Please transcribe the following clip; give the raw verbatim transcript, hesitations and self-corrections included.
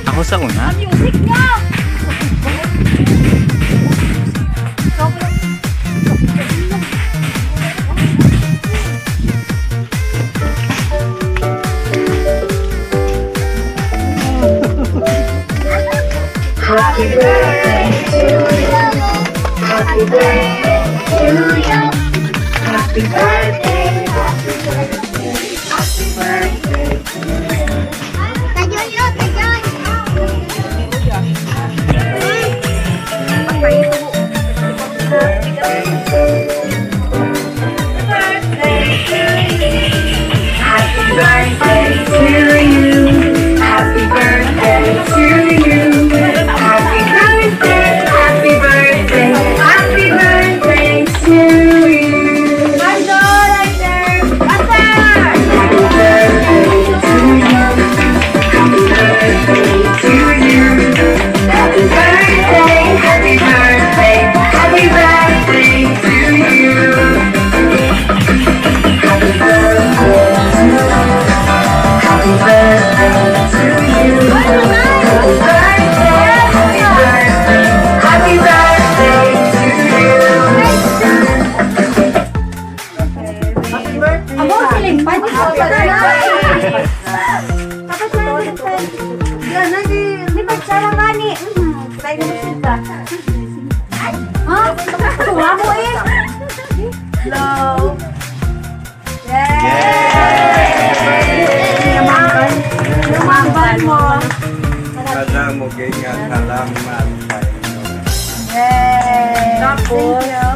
Ako sa una? Music niya! Happy birthday to you. Happy birthday to you. Happy birthday, happy birthday, happy birthday to you. Happy birthday to you. Happy birthday to you. Happy birthday, happy birthday, happy birthday to you. Happy birthday to you. Happy birthday to you. Happy birthday, happy birthday, happy birthday to you. Happy birthday to you. Happy birthday to you. Happy birthday, happy birthday, happy birthday to you. Amo, siling pa, di ko pa na. Tapos na yung siling pa. Yan, nag- Di ba siya lang gani? Mhm. Tayo na siya. Ha? Tuwa mo eh. Hello. Yay! Lumamban. Lumamban mo. Madamo kay nga salamat. Yay! Tapos, Thank you.